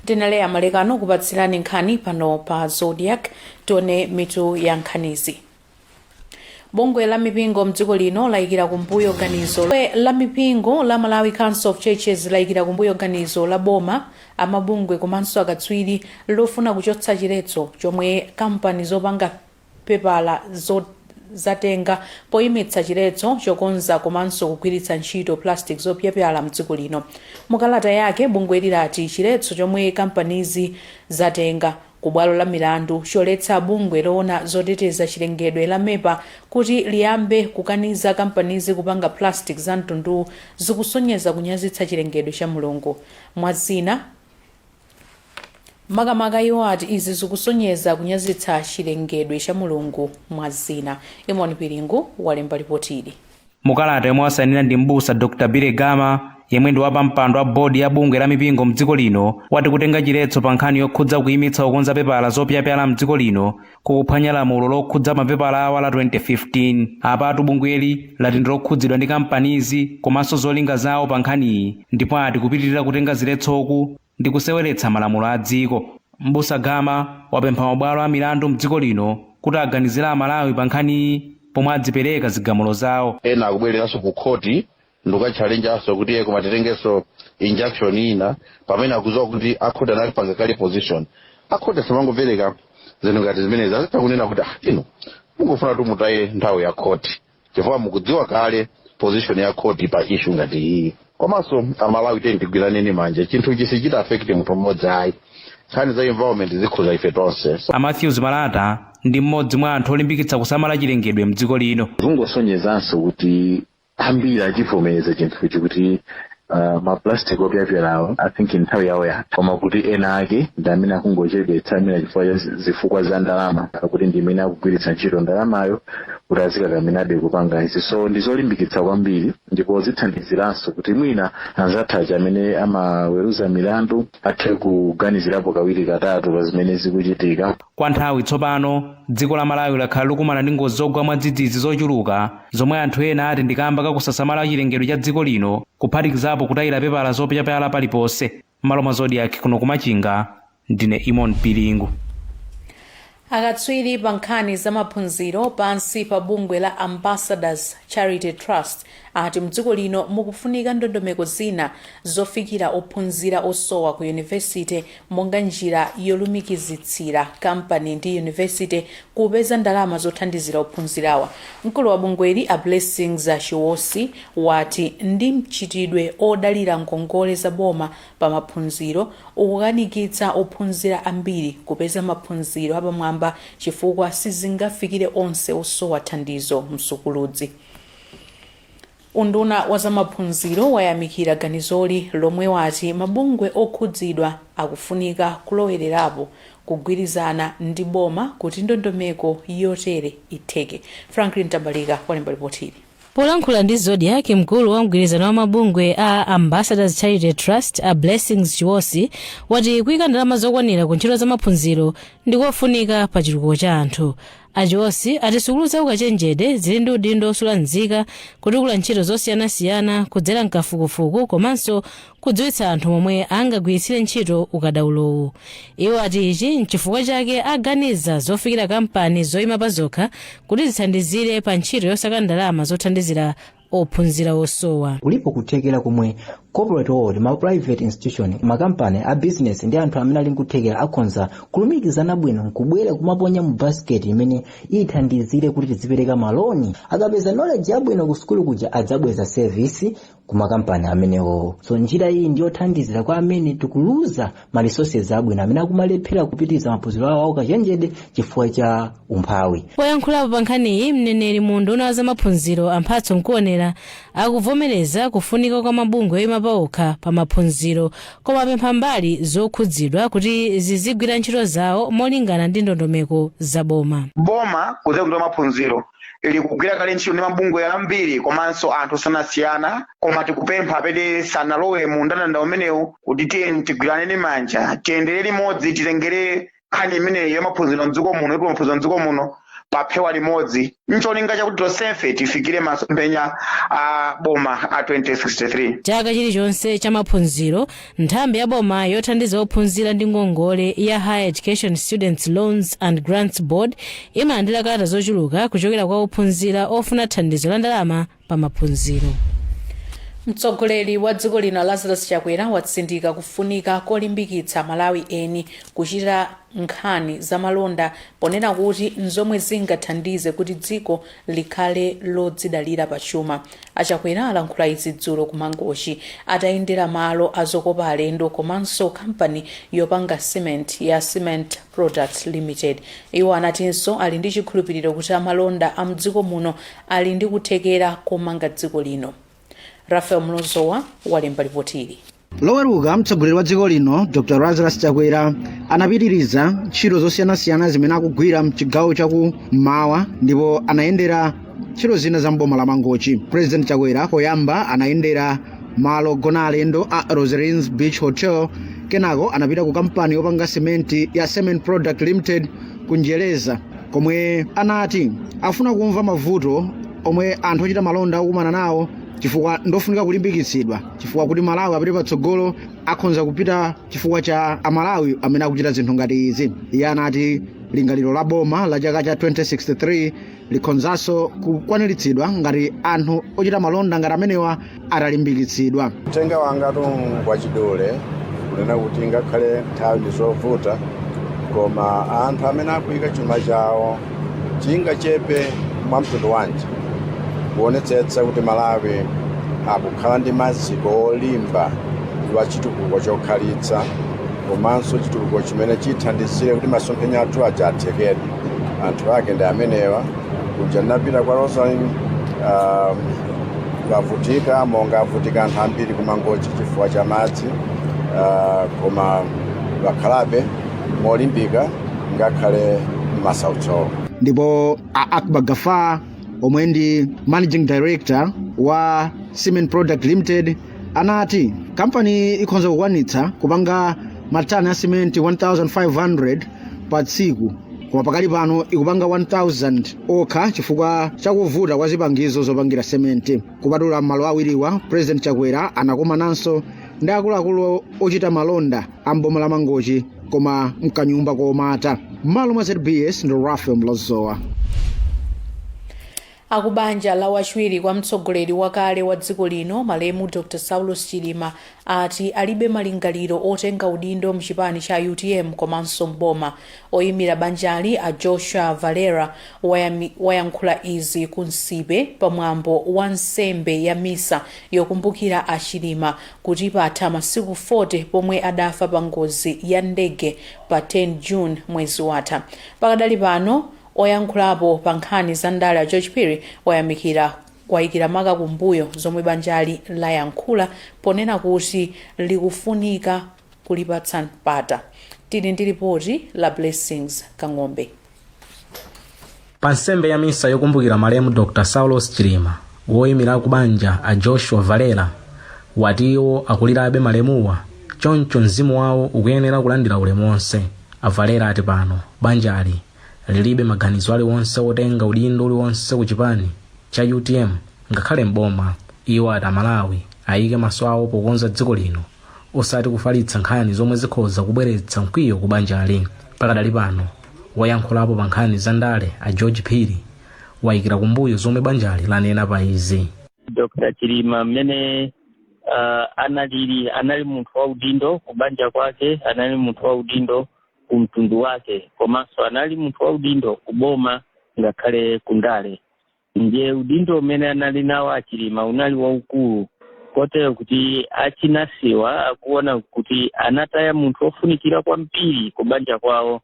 Ndine Malekano kupatsirani nkhani pano pa Zodiak. Tione mitu ya nkhanizi. Bungwe la mipingo mdziko lino layikira kumbuyo ganizo la mipingo la Malawi Council of Churches layikira kumbuyo ganizo la boma, amabungwe komanso akatswiri lofuna kuchotsa chiletso chomwe kampani zopanga pepala zatenga poyimitsa chiletso chokonza komanso kugwiritsa ntchito plastic zopyapyala mdziko lino. Mukalata yake, bungweli lati chiletso chomwe kampanizi zatenga ku bwalo la milandu choletsa bungwe loona zoteteza chilengedwe la MEPA kuti liyambe kukaniza kampanizi kupanga plastic za mtundu zikusonyeza kunyazitsa chilengedwe cha Mulungu, mwazina. Makamaka iwo ati izi zikusonyeza kunyazitsa chilengedwe cha Mulungu, mwazina. Imoni Piringu walemba ripoti ili. Mukalata yomwe wasainira ndi mbusa Dr Billy Gama, yemwe ndi wapampando wa bodi ya bungwe la mipingo mdziko lino, wati kutenga chiletso pa nkhani yokhudza kuyimitsa kukonza pepala zopyapyala mdziko lino kukuphwanya lamulo lokhudza mapepala awa la 2015. Apatu bungweli lati ndi lokhudzidwa ndi kampanizi komanso zolinga zawo pa nkhaniyi, ndipo ati kupitirira kutenga ziletsoku ndi kuseweretsa malamulo a dziko. Mbusa Gama wapempha mabwalo a milandu mdziko lino kuti aganizire Amalawi pa nkhaniyi pomwe adzipereka zigamulo zawo. Ena akubwereranso ku khoti ndikukatchalenjanso kuti iye koma titengenso injunction ina, pamene akudziwa kuti akhoti anapanga kale position. Akhoti samangopereka zinthu ngati zimenezi. Azitha kunena kuti, "Ah, inu mungofuna tu mutaye nthawi ya khoti chifukwa mukudziwa kale position ya khoti pa issue ngati iyi." Komanso Amalawi, tiyeni tigwiraneni manja. Chinthu chisichita affect munthu mmodzi ayi. Nkhani za environment zikhuza ife tonse. A Matthews Malata ndi mmodzi mwa anthu olimbikitsa kusamala chilengedwe mdziko lino. Zingosonyezanso kuti ambiri achivomereza chinthuchi kuti maplastic opyapyalawo, I think nthawi yawo yatha, koma kuti ena ake ndi amene akungochedwetsa amene chifukwa cha zifukwa za ndalama, kuti ndi imene akugwiritsa ntchito ndalamayo kuti azikakaminabe kupanga izi. So ndi zolimbikitsa kwambiri ndipo zithandiziranso kuti mwina anzathu aja amene amaweruza milandu athe kuganizirapo kawiri katatu pa zimene zikuchitika. Kwa nthawi tsopano, dziko la Malawi lakhala likumana ndi ngozi zogwa mwadzidzidzi zochuluka, zomwe anthu ena ati ndi kamba kakusasamala chilengedwe cha dziko lino, kuphatikizapo kutayira pepala zopyapyala paliponse. Malo mwa Zodiak kuno kumachinga, ndine Imon Piringu. Akatswiri pa nkhani za maphunziro pansi pa bungwe la Ambassadors Charity Trust ati mdziko lino mukufunika ndondomeko zina zofikira ophunzira osowa ku yunivesite, monga njira yolumikizitsira kampani ndi yunivesite kupeza ndalama zothandizira ophunzirawa. Mkulu wa bungweli, a Blessings Chiwosi, wati ndi mchitidwe odalira ngongole za boma pa maphunziro ukukanikitsa ophunzira ambiri kupeza maphunziro apamwamba, chifukwa sizingafikire onse osowa thandizo msukuludzi. Unduna wa zamaphunziro wayamikira ganizoli, lomwe wati mabungwe okhudzidwa akufunika kulowererapo kugwirizana ndi boma kuti ndondomeko yotere itheke. Franklin Tambalika walemba ripoti ili. Polankhula ndi Zodiak, mkulu wa mgwirizano wa mabungwe a Ambassadors Charity Trust, a Blessings Chiwosi, wati kuyika ndalama zokwanira ku ntchito za maphunziro ndikofunika pa chitukuko cha anthu. Achiwosi ati sukulu za ukachenjede zili ndi udindo osula nzika, kutukula ntchito zosiyanasiyana kudzera mkafukufuku komanso kudziwitsa anthu momwe angagwiritsire ntchito ukadaulowu. Iwo ati ichi nchifukwa chake aganiza zofikira kampani zoyima pa zokha kuti zithandizire pa ntchito yosaka ndalama zothandizira ophunzira osowa. Kulipo kuthekera komwe corporate world, ma private institution, makampani a business ndi anthu amene ali nkuthekera akhonza kulumikizana bwino nkubwera kumaponya mu basket imene ithandizire kuti tizipereka maloni. Akapeza knowledge yabwino ku sukulu kuja, adzabweza service ku makampani amenewo. So njira iyi ndiyothandizira kwa amene tikuluza ma resources abwino amene akumalephera kupitiriza maphunziro awo aukachenjede chifukwa cha umphawi. Poyankhulapo pa nkhaniyi, mneneri mu unduna wa zamaphunziro, Amphatso Nkuonera, akuvomereza kufunika kwa mabungwe oyima paokha pa maphunziro, koma apempha mbali zokhudzidwa kuti zizigwira ntchito zawo molingana ndi ndondomeko za boma. Boma kudzera ku maphunziro likugwira kale ntchito ndi mabungwe ambiri komanso anthu osiyanasiyana, koma tikupempha amene sanalowe mu mndandanda umenewu kuti tiye tigwiraneni manja, tiyendere limodzi, titengere nkhani imeneyi ya maphunziro mdziko muno, ipo maphunziro mdziko muno. Pa phewa limodzi, ncholinga chakuti tonsefe tifikire masomphenya a boma a 2063. Chaka chilichonse cha maphunziro, nthambi ya boma yothandiza ophunzira ndi ngongole ya Higher Education Students Loans and Grants Board imalandira kalata zochuluka kuchokera kwa ophunzira ofuna thandizo la ndalama pa maphunziro. Mtsogoleri wa dziko lino Lazarus Chakwera watsindika kufunika kolimbikitsa Malawi eni kuchita nkhani zamalonda, ponena kuti nzomwe zingathandize kuti dziko likhale lodzidalira pachuma. Achakwera alankhula izi dzulo ku Mangochi atayendera malo azokopa alendo komanso kampani yopanga cement ya Cement Products Limited. Iwo anatinso ali ndi chikhulupiriro kuti amalonda a mdziko muno ali ndi kuthekera komanga dziko lino. Rafael Mlozowa walemba ripoti ili. Loweruka, mtsogoleri wa dziko lino Dr Lazarus Chakwera anapitiriza ntchito zosiyanasiyana zimene akugwira mchigawo chakummawa, ndipo anayendera ntchito zina za mboma la Mangochi. President Chakwera poyamba anayendera malo ogona alendo a Rosalyn's Beach Hotel. Kenako anapita ku kampani yopanga simenti ya Cement Product Limited ku Njereza, komwe anati afuna kumva mavuto omwe anthu ochita malonda akukumana nawo, chifukwa ndofunika kulimbikitsidwa, chifukwa kuti Malawi apite patsogolo akhonza kupita chifukwa cha Amalawi amene akuchita zinthu ngati izi. Iye anati lingaliro la boma la chaka cha 2063 likhonzanso kukwaniritsidwa ngati anthu ochita malonda ngati amenewa atalimbikitsidwa. Uthenga wanga wachidule kunena kuti ngakhale nthawi ndi zovuta, koma anthu amene akuyika chuma chawo chingachepe mwa mtundu wanji kuonetsetsa kuti Malawi akukhala ndi maziko olimba wa chitukuko chokhalitsa komanso chitukuko chimene chithandizire kuti masomphenya athu aja athekedi, anthu ake ndi amenewa. Kuja ndinapita kwa Rosalyn, avutika monga avutika anthu ambiri kumangochi chifukwa cha madzi, koma wakhalabe molimbika ngakhale m'masautsowo. Ndipo a Akbar Gafar, omwe ndi managing director wa Cement Product Limited, anati kampani ikhonza kukwanitsa kupanga matani a simenti 1500 pa tsiku, koma pakali pano ikupanga 1000 okha chifukwa chakuvuta kwa zipangizo zopangira sementi. Kupatula malo awiriwa, President Chakwera anakumananso ndi akuluakulu ochita malonda a mboma la Mangochi, koma mkanyumba komata. M'malo mwa ZBS ndi Rafael Mlozowa. Akubanja la wachiwiri kwa mtsogoleri wakale wa dziko lino malemu Dr Saulos Chilima ati alibe malingaliro otenga udindo mchipani cha UTM komanso mboma. Oyimira banjali a Joshua Valera wayankhula izi ku Nsipe pamwambo wa nsembe ya misa yokumbukira a Chilima kuti patha masiku 40 pomwe adafa pa ngozi ya ndege pa 10 June mwezi watha. Pakadali pano, oyankhulapo pa nkhani za ndale a George Phiri wayamikira kwayikira maka kumbuyo zomwe banjali layankhula, ponena kuti likufunika kulipatsa mpata. Tili ndi ripoti la Blessings Kang'ombe. Pa nsembe ya misa yokumbukira malemu Dr Saulos Chilima, woyimira kubanja a Joshua Valera wati iwo akulirabe malemuwa, choncho mzimu wawo ukuyenera kulandira ulemu wonse. A Valera ati pano banjali lilibe maganizo aliwonse otenga udindo uliwonse ku chipani cha UTM ngakhale mboma. Iwo ati Amalawi ayike maso awo pokonza dziko lino, osati kufalitsa nkhani zomwe zikhoza kubweretsa mkwiyo ku banjali. Pakadali pano, woyankhulapo pa nkhani za ndale a George Phiri wayikira kumbuyo zomwe banjali lanena pa izi. Dr Chilima mmene analili, anali munthu wa udindo kubanja kwake, anali munthu wa udindo ku mtundu wake, komanso anali munthu wa udindo kuboma ngakhale kundale. Ndiye udindo umene anali nawo aChilima unali waukulu, kotero kuti achinasiwa akuona kuti anataya munthu wofunikira kwambiri kubanja kwawo.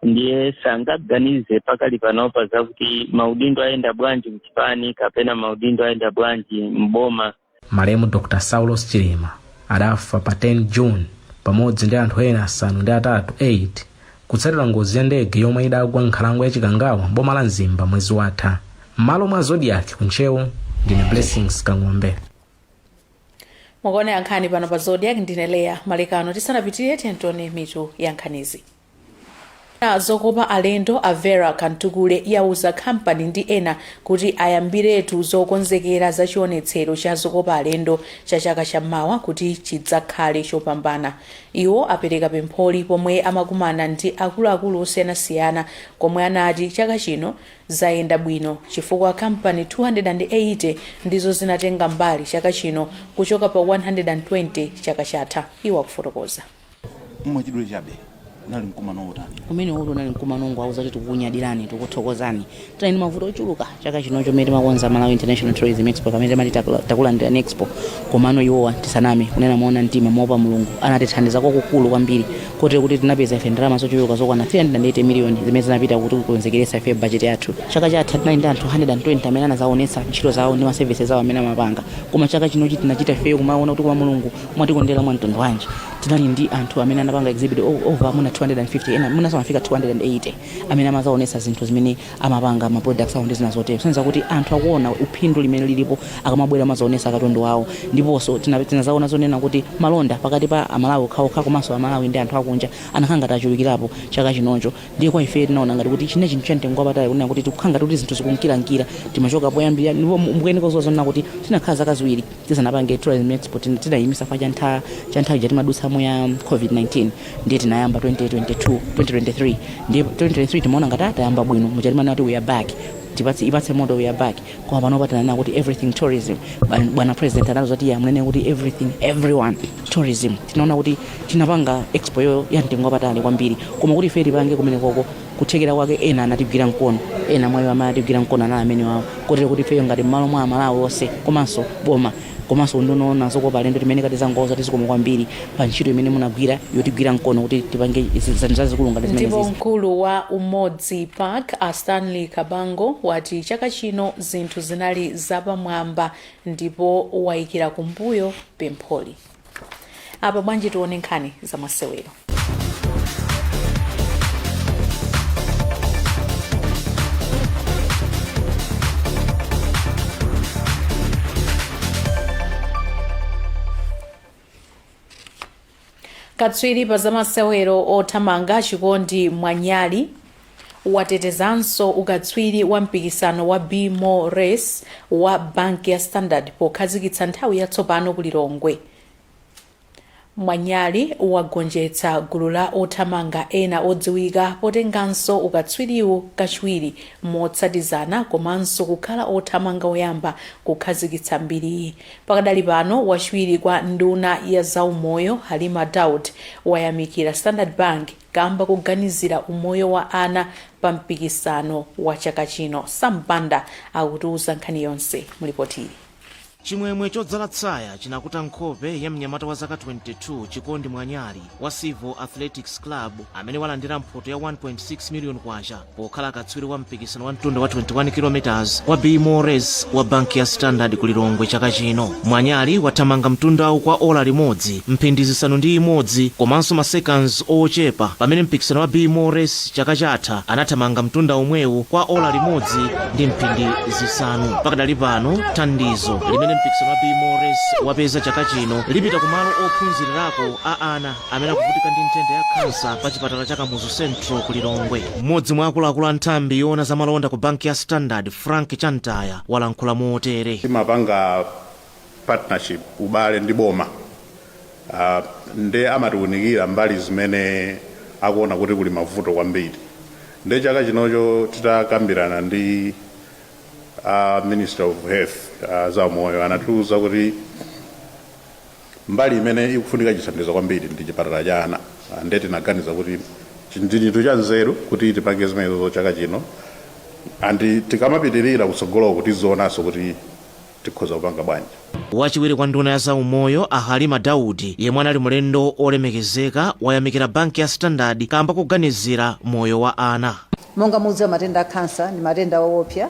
Ndiye sangaganize pakali panopa zakuti maudindo ayenda bwanji kuchipani kapena maudindo ayenda bwanji mboma. Malemu Dr Saulos Chilima adafa pa 10 June pamodzi ndi anthu ena 8, 8, kutsatira ngozi ya ndege yomwe idagwa nkhalango ya Chikangawa mboma la Mzimba mwezi watha. M'malo mwa Zodiak ku Ntcheu, ndine Blessings Kang'ombe. Mukuonera nkhani pano pa Zodiak, ndine Leya Malekano. Tisanapitirire, tiyeni tione mitu ya nkhanizi. Zokopa alendo a Vera Kantukule yauza kampani ndi ena kuti ayambiretu zokonzekera za chionetsero cha zokopa alendo cha chaka chammawa kuti chidzakhale chopambana. Iwo apereka pempholi pomwe amakumana ndi akuluakulu osiyanasiyana, komwe anati chaka chino zayenda bwino chifukwa kampani 280 ndizo zinatenga mbali chaka chino kuchoka pa 120 chaka chatha. Iwo akufotokoza. Mwachidule chabe, unali mkumano wotani? Kumene uli unali mkumano ongowauza kuti tikukunyadirani, tikuthokozani. Tinali ndi mavuto ochuluka chaka chino chomwe timakonza Malawi International Tourism Expo, pamene timati takulandirani expo. Komano iwowa, tisaname, kunena moona mtima, moopa Mulungu, anatithandiza kwakukulu kwambiri, kotero kuti tinapeza ife ndalama zochuluka zokwana 380 miliyoni zimene zinapita kuti kukonzekeretsa ife budget yathu. Chaka chatha tinali ndi anthu 120 amene anazaonetsa ntchito zawo ndi ma services awo amene amapanga, koma chaka chinochi tinachita ifeyo kumaona kuti koma Mulungu mwatikondera mwa mtundu wanji. Tinali ndi anthu amene anapanga exhibit over muna 250, ena munanso amafika 280 amene amazaonetsa zinthu zimene amapanga, ma products awo ndi zina zotero, kusonyeza kuti anthu akuona uphindu limene lilipo akamabwera amazaonetsa katundu wawo. Ndiponso tinazaona zonena kuti malonda pakati pa Amalawi okhaokha komanso Amalawi ndi anthu akunja anakhala ngati achulukirapo chaka chinocho. Ndiye kwa ife tinaona ngati kuti chine chinthu cha mtengo wapatali, kunena kuti tikukhala ngati kuti zinthu zikunkirankira. Timachoka poyambira, ndipo mukuyenera kudziwa zonena kuti tinakhala zaka 2 tisanapange tourism expo. Tinayimisa fa cha nthawi ija timadutsamo ya COVID-19. Ndiye tinayamba 2022, 2023. Ndiye 2023 timaona ngati tayamba bwino, muja timanena kuti we are back, tipatse ipatse moto, we are back. Koma panopa tinanena kuti everything tourism. Bwana President anatiuza kuti munene kuti everything, everyone tourism. Tinaona kuti tinapanga expo yo ya mtengo wapatali kwambiri, koma kuti ife tipange kumene koko kuthekera kwake, ena anatigwira mkono, ena mwayo amene anatigwira mkono anali amene wawo, kotero kuti ifeyo ngati m'malo mwa Amalawi onse komanso boma komanso unduna zokopa alendo, timene kati zangoza tizikomo kwambiri pa ntchito imene munagwira yotigwira mkono kuti tipange zinthu zazikulu ngati Ndipo zimenezi. mkulu wa Umodzi Park a Stanley Kabango wati chaka chino zinthu zinali zapamwamba ndipo wayikira kumbuyo pempholi. Apa bwanji tione nkhani za masewero. Katswiri pa zamasewero othamanga Chikondi Mwanyali watetezanso ukatswiri wa mpikisano wa Be More Race wa banki ya Standard pokhazikitsa nthawi yatsopano ku Lilongwe. Mwanyali wagonjetsa gulu la othamanga ena odziwika potenganso ukatswiriwu kachiwiri motsatizana komanso kukhala othamanga oyamba kukhazikitsa mbiriyi. Pakadali pano, wachiwiri kwa nduna ya zaumoyo Halima Daud wayamikira Standard Bank kamba koganizira umoyo wa ana pa mpikisano wa chaka chino. Sam Banda akutiuza nkhani yonse mu lipoti ili. Chimwemwe chodzala tsaya chinakuta nkhope ya mnyamata wa zaka 22 Chikondi Mwanyali wa Civil Athletics Club, amene walandira mphoto ya 1.6 miliyoni kwacha pokhala katswiri wa mpikisano wa mtunda wa 21 km wa Be More Race wa banki ya Standard ku Lilongwe chaka chino. Mwanyali wathamanga mtundawu kwa ola limodzi, mphindi 6 komanso ma seconds ochepa, pamene mpikisano wa Be More Race chaka chatha anathamanga mtunda omwewu kwa ola limodzi ndi mphindi 5. Pakadali pano, thandizo limene mpikisano wa Be More Race wapeza chaka chino lipita ku malo ophunzirirako a ana amene akuvutika ndi nthenda ya khansa pa chipatala cha Kamuzu Central ku Lilongwe. Mmodzi mwa akuluakulu a nthambi yoona za malonda ku banki ya Standard, Frank Chantaya, walankhula motere. Timapanga partnership, ubale ndi boma, nde amatiunikira mbali zimene akuona kuti kuli mavuto kwambiri. Nde chaka chinocho titakambirana ndi Minister of Health, za umoyo, anatiuza kuti mbali imene ikufunika chithandizo kwambiri ndi chipatala cha ana. Nde tinaganiza kuti ndi chinthu cha nzeru kuti tipange zimenezo chaka chino, and tikamapitirira kutsogoloko tizionanso kuti tikhoza kupanga bwanji. Wachiwiri kwa nduna ya zaumoyo a Halima Daudi, yemwe anali mlendo olemekezeka, wayamikira banki ya Standard kamba kuganizira moyo wa ana. Monga mudziwa, matenda a khansa ndi matenda woopsa,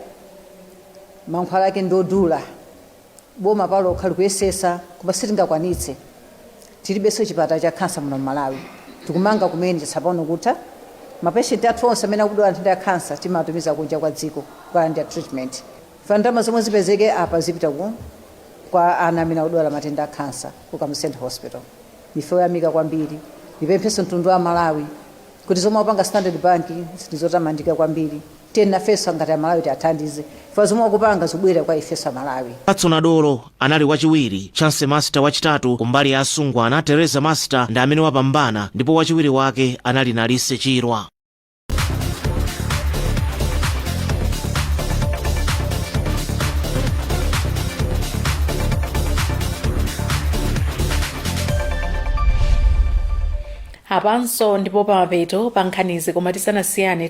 mankhwala ake ndi odula. Boma palokha likuyesesa koma sitingakwanitse. Tilibenso chipatala cha khansa muno mMalawi, tikumanga kumene chatsopano kutha. Ma patient athu onse amene akudwala nthenda ya khansa timatumiza kunja kwa dziko kukalandira treatment. Fa ndalama zomwe zipezeke apa zipita kwa ana amene akudwala matenda a khansa ku Kamuzu Central Hospital. Ndife oyamika kwambiri. Ndipemphenso mtundu wa Malawi. Kuti zomwe akupanga Standard Bank ndizotamandika kwambiri. Tiye nafenso ngati Amalawi tiathandize, chifukwa zomwe akupanga zikubwera kwa ifenso Amalawi. Patso Nadolo anali wachiwiri, Chance Master wachitatu. Kumbali ya asungwana, Teresa Master ndi amene wapambana ndipo wachiwiri wake anali Nalise Chirwa. Apanso ndipo pamapeto pa nkhanizi, koma tisanasiyane tiye